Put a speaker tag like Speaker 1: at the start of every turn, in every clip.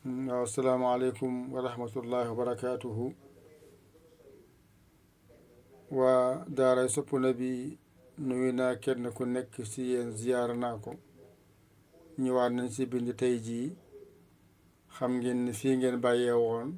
Speaker 1: waaw asalaamaaleykum wa rahmatullahi wa barakaatuhu. waa daaray Sopp Nabi nuyu naa kenn ku nekk ci yéen ziyaara naa ko. ñëwaat nañ ci bind tey jii xam ngeen ni fii ngeen bàyyee woon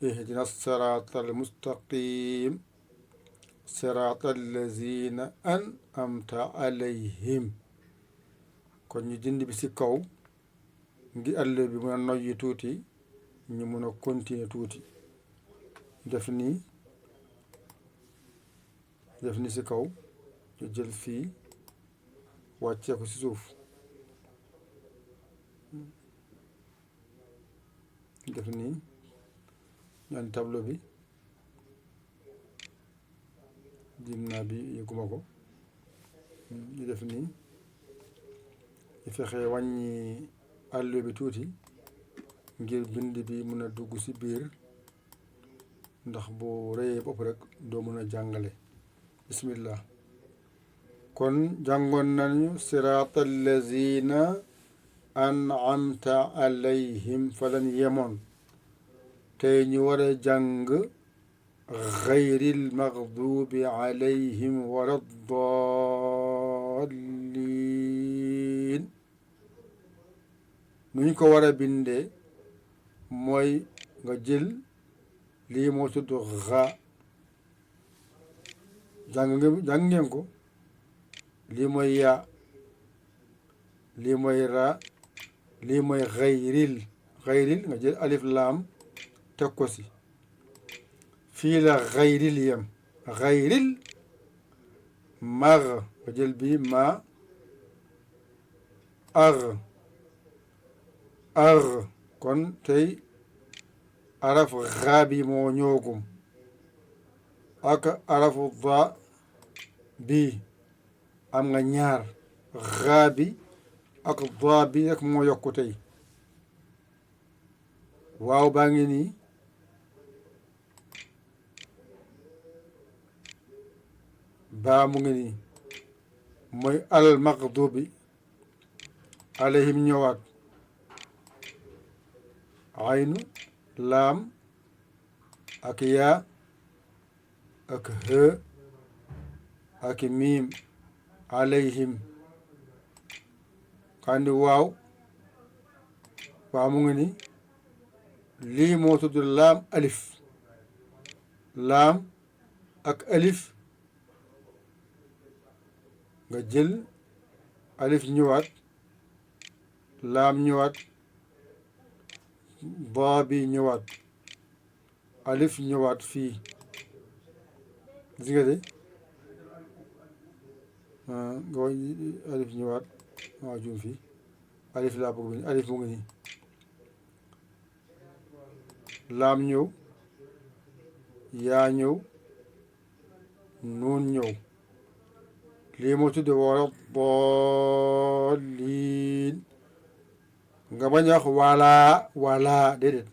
Speaker 1: ihdina siraatal mustaqim siraatal lazina an'amta alayhim. kon ñu dind bi ci kaw ngir àll bi mun a noyyi tuuti ñu mun a continuer tuuti def nii ci kaw ñu jël fii wàccee ko ci suuf def nii ñaan tableau bi dim naa bi yëguma ko ñu def nii ñu fexe wàññi àll bi tuuti ngir bind bi mun a dugg ci biir ndax bu rëyee bopp rek doo mun a jàngale. bismillah. kon jàngoon nañu siraatal lazina an'amta alayhim fa lañ yemoon tey ñu war a jàng xayril maxdubi alayhim wala dallin. nu ñu ko war a bindee mooy nga jël lii moo tudd xa jàng ngeen ko. lii mooy ya lii mooy ra lii mooy xayril nga jël alif laam teg ko si. fii la xayril yem xayril mar nga jël bi ma ar kon tey araf xaa bi moo ñoogum ak arafu da bi am nga ñaar xaa bi ak da bi rek moo yokku tey. waaw baa ngi nii baa mu ngi nii mooy al maqdubi alayhim ñëwaat aynu laam ak yaa ak hë ak miim alayhim kandi waaw mu ngi ni lii moo tudd laam alif laam ak alif nga jël alif ñëwaat laam ñëwaat baa bi ñëwaat alif ñëwaat fii gis nga de nga alif ñëwaat maa juum fii alif laa bëgg bi alif mu ngi nii laam ñëw yaa ñëw nuun ñëw lii moo tudde wala daalliin nga bañ a wax wala déedéet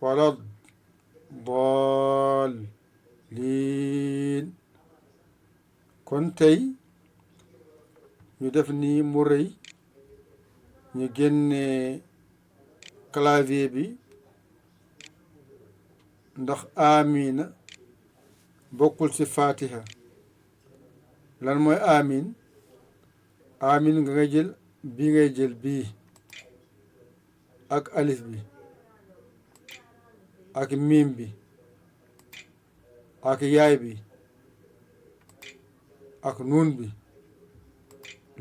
Speaker 1: walad daalliin. kon tey ñu def nii mu rëy ñu génne clavier bi ndax amina bokkul ci fatiha. lan mooy amin nga ngay jël bii ngay jël bii ak alif bi ak miim bi ak yaay bi ak nuun bi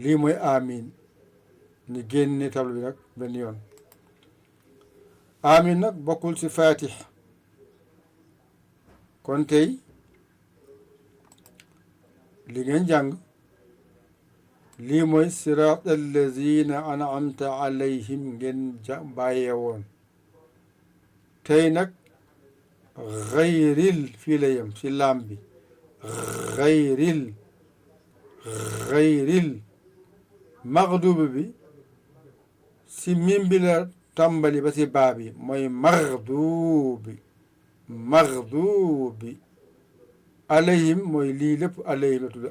Speaker 1: lii mooy amin. ñu génne tableau bi nag benn yoon. amin nag bokkul ci fatih. kon tey li ngeen jàng lii mooy siraatal lazina an'amta alayhim ngeen bàyyee woon tey nag xayril fii la yem ci laam bi xayril maxduub bi ci mim bi la tàmbali ba ci baa bi mooy maxduubi alayhim mooy lii lépp alayhim la tudd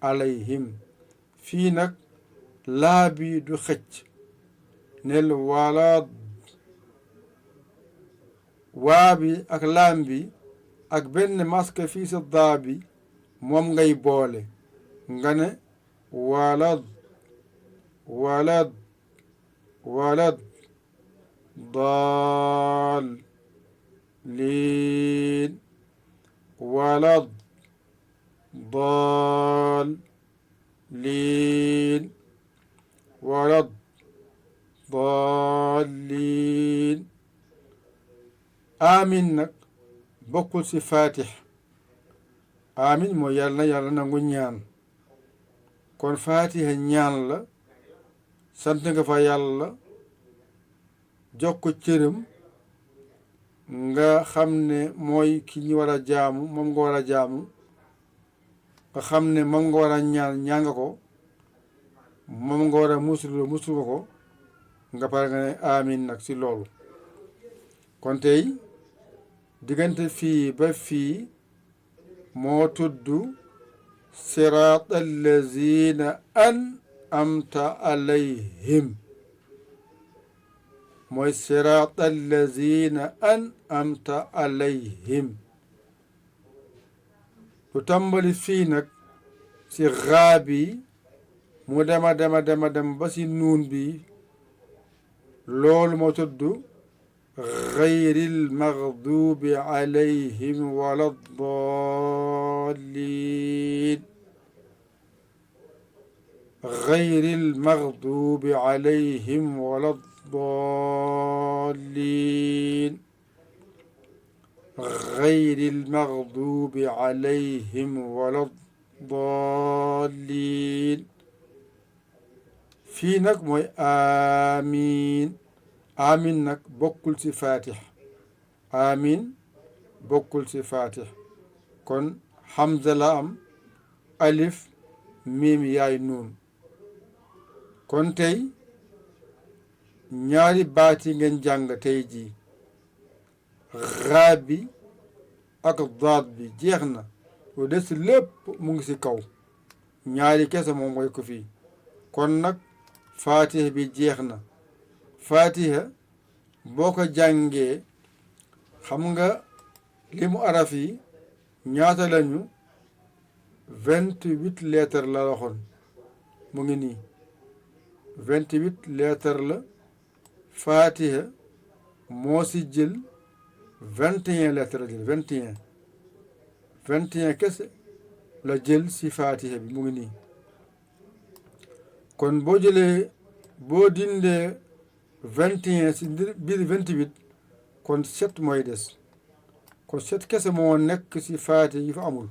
Speaker 1: alayhim fii nag laa bi du xëcc nel walad waa bi ak laam bi ak benn masque fii sa daa bi moom ngay boole nga ne walad walad walad daal liin walad daal liin walad daal liin amin nag bokkul ci fatix amin mooy yàlla nangu ñaan kon fatiha ñaan la sant nga fa yàlla jox ko cëram nga xam ne mooy ki ñu war a jaamu moom nga war a jaamu nga xam ne moom nga war a ñaan nga ko moom nga war a musul nga ko nga pare nga ne amin nag ci loolu kon tey diggante fii ba fii moo tudd siraat allazina an'amta alayhim mooy siraat allazina an'amta alayhim lu tàmbali fii nag ci raa bi mu dem ba ci nuun bi loolu moo tudd gayril magdubi alayhim wala ddaalliin gayril magdubi alayhim wala ddaalliin gayril magdubi alayhim wala ddaalliin fii nag mooy amiin amin nag bokkul ci fatix amin bokkul ci fatix kon hamza la am alif miim yaay nuun kon tey ñaari baati ngeen jàng tey jii raa bi ak daat bi jeex na lu des lépp mu ngi ci kaw ñaari kese moom mooy ko fii kon nag fatiha bi jeex na fatiha boo ko jàngee xam nga li mu araf yi ñaata lañu 28 lettres la waxoon mu ngi nii 28 lettres la fatiha moo si jël 21 lettres la jël 21 kese la jël si fatiha bi mu ngi nii kon boo jëlee boo dindee 21 si biir 28 kon 7 mooy des kon 7 kese moo nekk si fatiha yi fa amul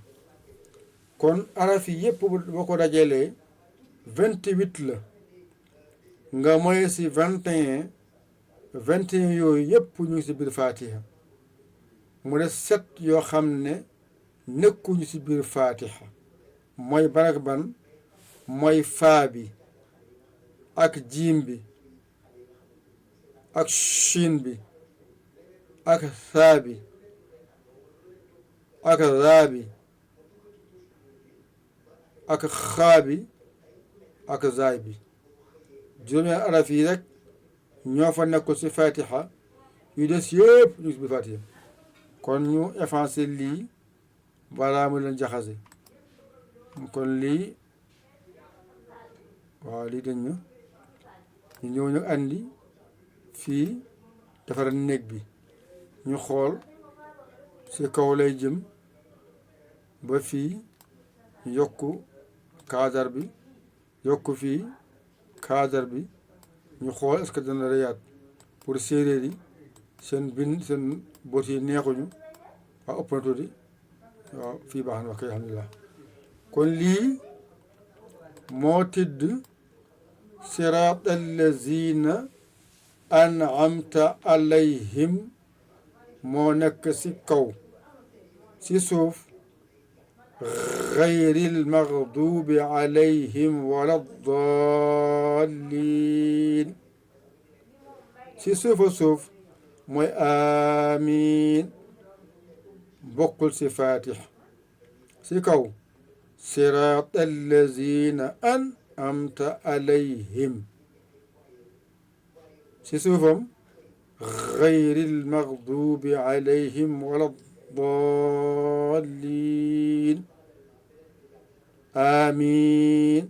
Speaker 1: kon araf yi yëpp boo ko dajalee 28 la nga mooy si 21 yooyu yëpp ñu ngi si biir fatiha mu des 7 yoo xam ne nekkuñu si biir fatiha mooy ban ak ban mooy faa bi ak jiim bi ak shin bi ak saa bi ak raa bi ak xaa bi ak zaay bi juróomi araf yi rek ñoo fa nekkul ci fatiha yu des yëpp ñu ci biir fatiha kon ñu effacé lii balaa mu leen jaxase kon lii waaw lii dañ na ñu ñëw ñu andi fii defar néeg bi ñu xool ci kaw lay jëm ba fii yokku kaadar bi yokku fii kaadar bi ñu xool est-ce que dana reyaat pour séeréer yi seen boot yi neexuñu waaw ëpp na tuuti waaw fii baax na wax kay alhamdulilah kon lii moo tidd siraat allazina an'amta alayhim moo nekk ci kaw ci suuf gayril magdubi alayhim wala dallin ci suufa suuf mooy amiin bokkul ci fatix ci kaw siraat allazina an'amta alayhim si suufam gayril maxdubi alayhim wala dallin amin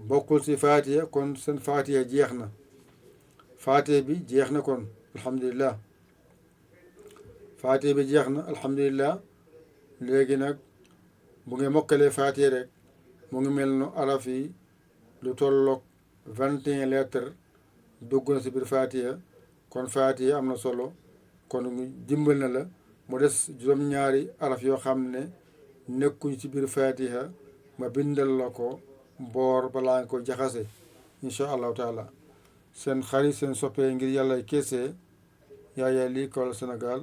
Speaker 1: bokkul si fatiha kon seen fatiha jeex na fatiha bi jeex na kon alhamdulillah fatiha bi jeex na alhamdulillah léegi nag bu ngeen mokkalee fatiha rek mu ngi mel no araf yi lu tolloog 21 lettres dugg na si biir fatiha kon fatiha am na solo kon dimbal na la mu des juróom-ñaari araf yoo xam ne nekkuñ ci biir fatiha ma bindal la ko boor balaa nga ko jaxase incha allahu taala seen xarit seen soppee ngir yàlla keese Yaya L'école Sénégal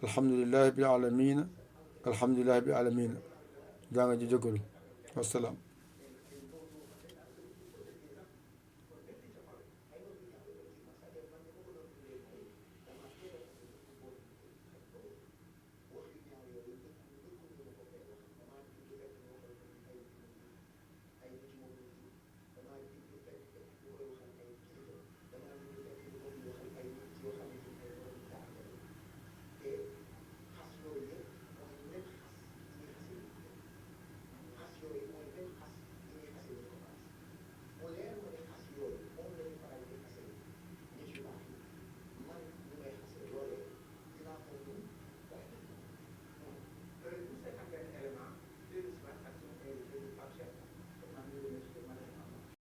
Speaker 1: alhamdulillahi bil alamina alhamdulillahi bil alamina daa nga ji jógalu wassalaam